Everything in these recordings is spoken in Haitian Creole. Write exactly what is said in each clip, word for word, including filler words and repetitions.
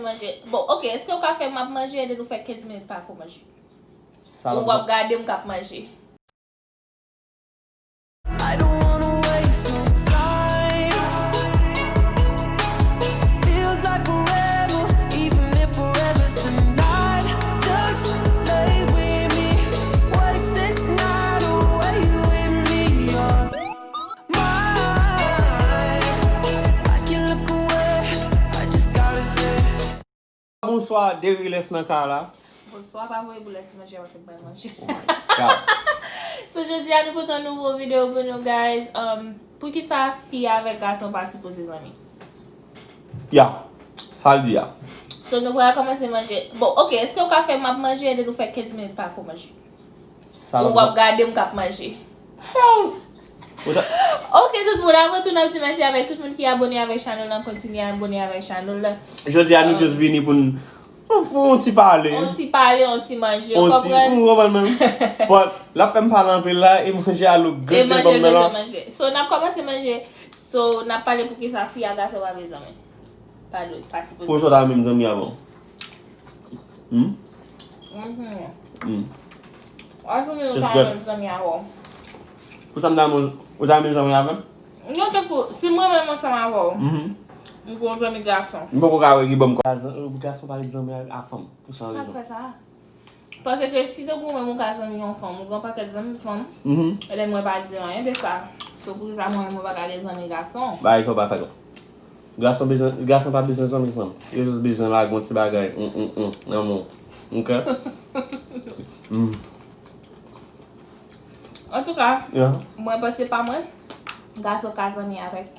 Manje. Bon, ok, èske w ka fè m ap manje, epi nou fè kenz minit pa ko manje? Ou w ap gade m k ap manje. I don't wanna waste no time. Feels like forever, even if forever's tonight. Just lay with me, waste this night away with me. You're mine. I can look away, I just gotta say. Bonswa, Deriles nan kay la. Bonswa, pa voye boulèt ti manje, pa fè bay manje. Oh my God. So, jodi a, nou pote yon nouvo videyo pou nou, guys. Um, poukisa fi avèk gason pa sipoze zanmi? Ya, sa l di a. So, nou pral kòmanse manje. Bon, ok, èske w ka fè m ap manje, epi nou fè kenz minit pa ko manje? Ou w ap gade m k ap manje. Hell! Ok, tout moun, avan tou, n ap di mèsi avèk tout moun ki abone avèk chanèl lan, kontinye abone avèk chanèl lan. Jodi a, nou just vini pou n, nou fè yon ti pale. Yon ti pale, yon ti manje, ou konprann? Ou konprann, men? But, l ap fè m pale anpil la, e manje a look good devan m nan la. So, n ap kòmanse manje. So, n ap pale poukisa fi a gason pa vle zanmi. Pa dwe, pa sipoze. Pou sa w ta renmen zanmi avè w? Hmm? Mhm. Hmm. Ou ta renmen zanmi avè w? Pou sa m ta renmen, ou ta renmen zanmi avè m? Non, tankou, si mwen menm ansanm avè w, mhm, m gon zanmi gason. M poko ka wè ki ban m kò. Gason, gason pa vle zanmi a, a fanm, pou sa rezon. Sa k fè sa? Paske si te gon menm ou ka zanmi yon fanm, ou gen yon pakèt zanmi fanm, mhm, e lè mwen pa di anyen de sa. So, poukisa mwen menm mwen pa ka gen zanmi gason? Bagay sa w pa fè non. Gason bezwen, gason pa bezwen zanmi fanm. Yo jis bezwen lage yon ti bagay, mm, mm, mm, nan men w. Ok? Mm. Antouka, yeah, mwen panse pa mwen, gason ka zanmi avèk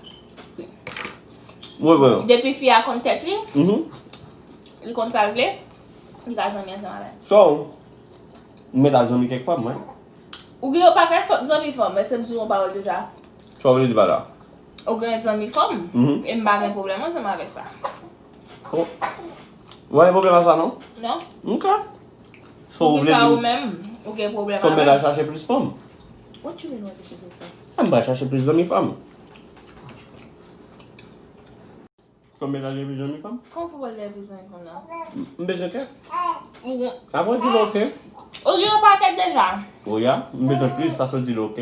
fi. Mwen vre. Depi fi a konn tèt li, mhm, li konn sa l vle, li ka zanmi ansanm avè l. So, ou mèt ap zanmi kèk fanm, wi. Ou gen yon pakèt fanm, zanmi fanm, èske m di w yon pawòl deja? Sa w vle di pa la? Ou gen zanmi fanm, mhm, e m pa gen pwoblèm ansanm avèk sa. Oh. Ou pa gen pwoblèm ak sa, non? Non. Ok. So, ou vle di ou menm, ou gen pwoblèm avè l? So, m mèt al chache plis fanm? What you mean, w al chache plis fanm? M pral chache plis zanmi fanm. Kòm mwen ta gen plis zanmi fanm? Kòman w fè pral gen plis zanmi fanm nan? M, m bezwen kèk. Ou gon... Apre w di l ok. Ou gen yon pakèt deja. O ya, m bezwen plis paske w di l ok.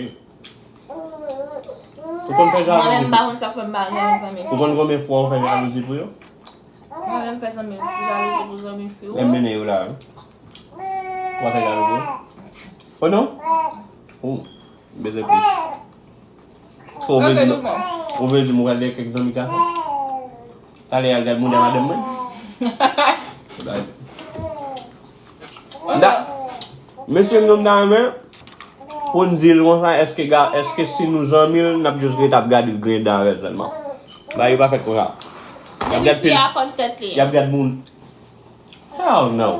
Ou konn fè jalouzi? Mwen menm m pa konn sa fè m pa gen zanmi. Ou konn konbyen fwa w fè jalouzi pou yo? Mwen menm fè zanmi, jalouzi pou zanmi fi w. Lè m mennen yo la, wi. Ou pa fè jalouzi? O non? Ou bezwen plis. So, ou vle di m, ou vle di m ou pral gen kèk zanmi gason? Talè y al gad mouda madanm mwen. Da-, mesye m, nou m ta renmen pou n di l konsa, èske ga-, èske si nou zanmi l, n ap jis rete ap gade l griyen dan avè l sèlman? Bagay yo pa fèt konsa. Y ap gad pil, y ap gad moun. Hell no.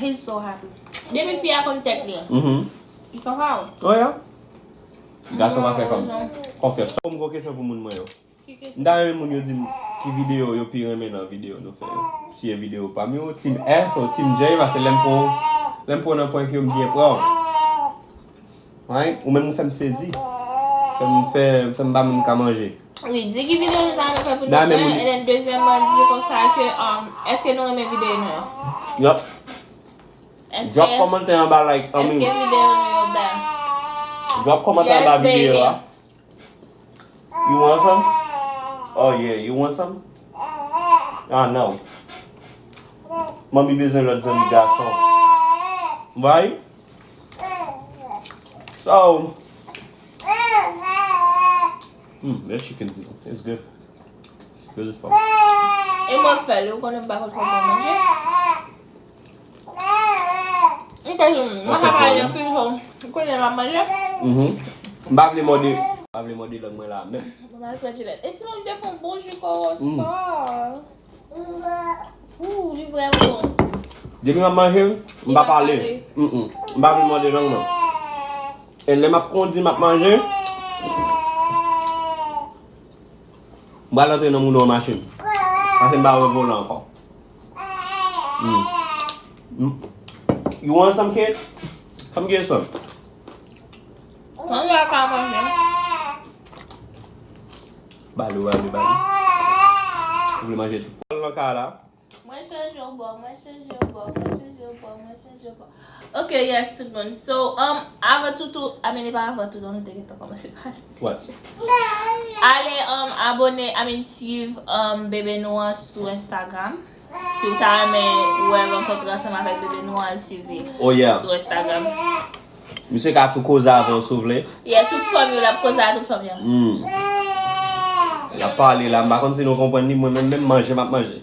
He's so happy. Depi fi a konn tèt li. Mhm. Li konn pa w. Oh, yeah. Gason pa fè fanm konfyans. Sa m gon kesyon pou moun mwen yo. M ta renmen moun yo di m ki videyo yo pi renmen nan videyo nou fè yo. Si e videyo pa m yo, Team S ou Team J, paske lè m pran, lè m pran nan prank yo, m byen pran. Right? Ou menm ou fè m sezi. Fè m, fè, fè m pa menm ka manje. Wi, di ki videyo nou ta renmen fè pou nou fè, and then dezyèmman, di konsa ke, um, èske nou renmen videyo nou yo? Yup. Drop kòmantè anba, like, I mean, èske videyo nou yo bèl? Drop kòmantè anba videyo a. You want some? Oh yeah, you want some? Ah, no. Manmi bezwen lòt zanmi gason. Right? So, mm, that chicken is good. Good as fuck. E mwen k fè l, ou konnen m pa konn fè bon manje. M fè jou, m pa ka pale anpil fò. Ou konnen m ap manje. Mhm. M pa vle mòde, m pa vle mòde lang mwen la menm. Mwen mal fè Jilèt. E ti moun te fè yon bon ji kòwòsò. Ooh, li vrèman bon. Depi m ap manje, m pa pale. Mm, mm. M pa vle mòde lang nan. E lè m ap kondi, m ap manje, m pral antre nan mouda yon machin. Paske m pa wè volan ankò. Mm. Mm. You want some, kid? Come get some. Mwen la ka manje. Bale, bale, bale. Ou vle manje tou. Nan ka la. Mwen chanje yon bò, mwen chanje yon bò, mwen chanje yon bò, mwen chanje yon bò. Ok, yes, tout moun. So, um, avan tou tou, I mean, e pa avan tou tou, nou te gentan kòmanse pale. What? Ale, um, abone, I mean, swiv, um, bebe nou an sou Instagram. Si w ta renmen wè rankontre ansanm avèk bebe nou an, al swiv li Oh, yeah. sou Instagram. Misye ka tou koze avè w si w vle. Yeah, tout fanm yo, l ap koze a tout fanm yo. Hmm. L ap pale la, m pa konn si nou konprann li, mwen menm, menm manje m ap manje.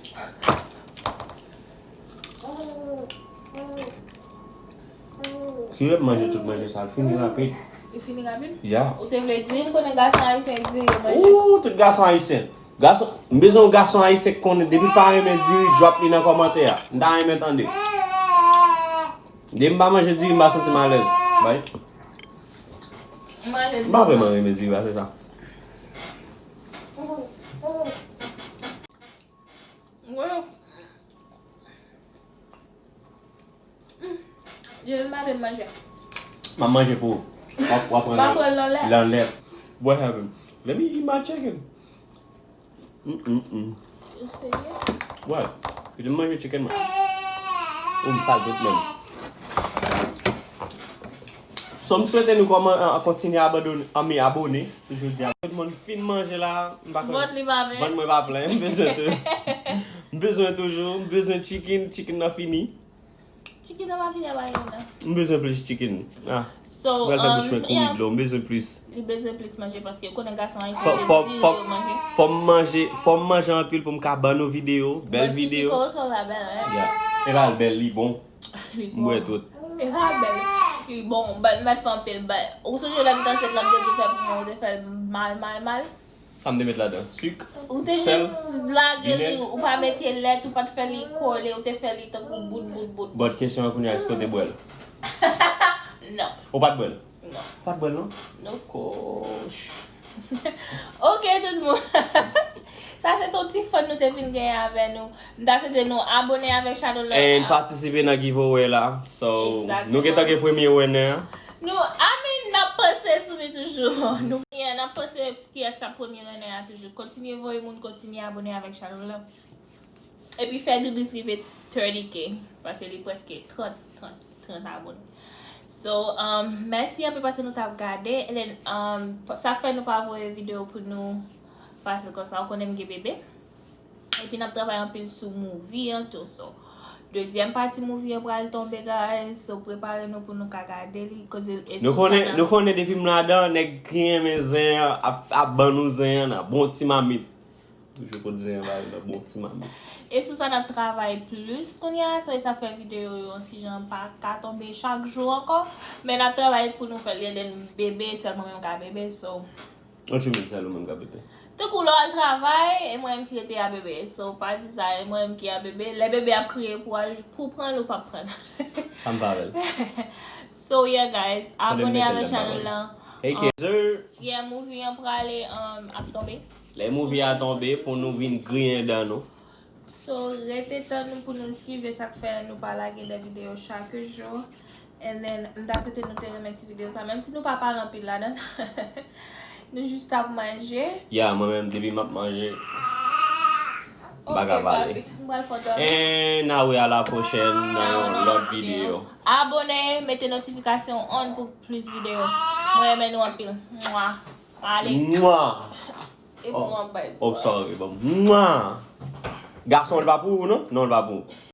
Si w ap manje tout manje sa, l fini rapid. Li fini rapid? Yeah. Ou te vle di m konnen gason ayisyen diri yo manje? Ooh, tout gason ayisyen. Gason, m bezwen yon gason ayisyen ki konnen depi l pa renmen diri, drop li nan kòmantè a. M ta renmen tande. Depi m pa manje diri, m pa santi m alèz. Bay. M pa vrèman renmen diri, pa se sa. Mwen, mm, je m pa vle manje. M ap manje pou ou. W ap, w ap pran M ap pran l anlè. L anlè. What happened? Let me eat my chicken. Mm, mm, mm. Ou serye? What? Kite m manje chicken mwen. Ou m sal tout menm. So, m swete nou kòman, an, kontinye abandone, anmi abone. Toujou di a. Tout moun fin manje la, m pa konn. Vant li pa plen. Vant mwen pa plen, m bezwen tou. M bezwen toujou, m bezwen chicken, chicken nan fini. Chicken nan pa fini a pa gen la. M bezwen plis chicken. Ah. So, Mwen fè bouch um, mwen kouri yeah. dlo, m bezwen plis. Li bezwen plis manje paske ou konnen gason ayisyen Fò, se fò, diri fò, yo manje. fò m manje, fò m manje anpil pou m ka ban nou videyo, bèl But si videyo. Chico so la bèl, hein? Yeah. E pa l bèl, li bon. Li M bwè bon. tout. E pa bèl. Li bon, but m pa t fè anpil, but ou sonje lè m t ansent la, m te di w fè pou mwen, ou te fè l mal, mal, mal. Sa m te met ladan? Sik, Ou te sèl, jis lage li, vinèg. Ou pa mete lèt, ou pa t fè li kole, ou te fè li tankou bout, bout, bout. But kesyon an kounye a, èske w te bwè l? Non. Ou pa t bwè l? Non. Ou pa t bwè l, non? Non. Koch. Ok, tout moun. Sa se ton ti fun nou te vin genyen avè nou. M ta swete nou abone avèk channel la. And patisipe nan giveaway la. So, Exactement. nou gentan gen premye winner. Nou, I mean, n ap panse sou li toujou. Nou, yeah, n ap panse kiyès k ap premye winner a toujou. Kontinye voye moun, kontinye abone avèk channel la. Epi fè Doudous rive thirty K. Paske li prèske trant, trant, trant abone. So, um, mèsi anpil paske nou t ap gade. And then, um, sa fè nou pa voye videyo pou nou fasil konsa. Ou konnen m gen bebe. Epi n ap travay anpil sou movie an tou. So, dezyèm pati movie an pral tonbe, guys. So, prepare nou pou nou ka gade li. Koze e Nou sou konnen, sa nou konnen depi m ladan, nèg ki renmen zen an ap, ap ban nou zen an nan bon ti mamit. Toujou pot zen an ba yo nan bon ti mamit. E sou sa n ap travay plis kounye a, so e sa fè videyo yo yon ti jan pa ka tonbe chak jou ankò. Men n ap travay pou nou fè l, Eden bebe, sèl mwen menm ka bebe, so. What you mean, sèl ou menm ka bebe? Tankou lè w al travay, e mwen menm ki rete a bebe. So, pa di sa, e mwen menm ki a bebe. Lè bebe ap kriye pou al, pou pran l, ou p ap pran l. Sa m pa avè l. So, yeah, guys, Konnen m abone mete l avèk nan channel bagay. lan. Hey, Um, Kaiser. Yeah, movie an prale, um, ap tonbe. Lè movie a tonbe, pou nou vin griyen dan nou. So, rete tann nou pou nou swiv, e sa k fè nou pa lage de videyo chak jou. And then, m ta swete nou te renmen ti videyo sa, menm si nou pa pale anpil ladan. Nou jis t ap manje. Ya, mwen menm, depi m ap manje, m pa ka Ok, pale. papi, m pral fè w dòmi. And now we are la prochaine nan yon lòt videyo. Abone, mete notifikasyon on pou plis videyo. Mwen renmen nou anpil. Mwa. Ale. Mwa. E pou Oh. mwen bay Oh, bwa. sorry, bon. Mwa. Gason, li pa pou ou, non? Non, li pa pou ou.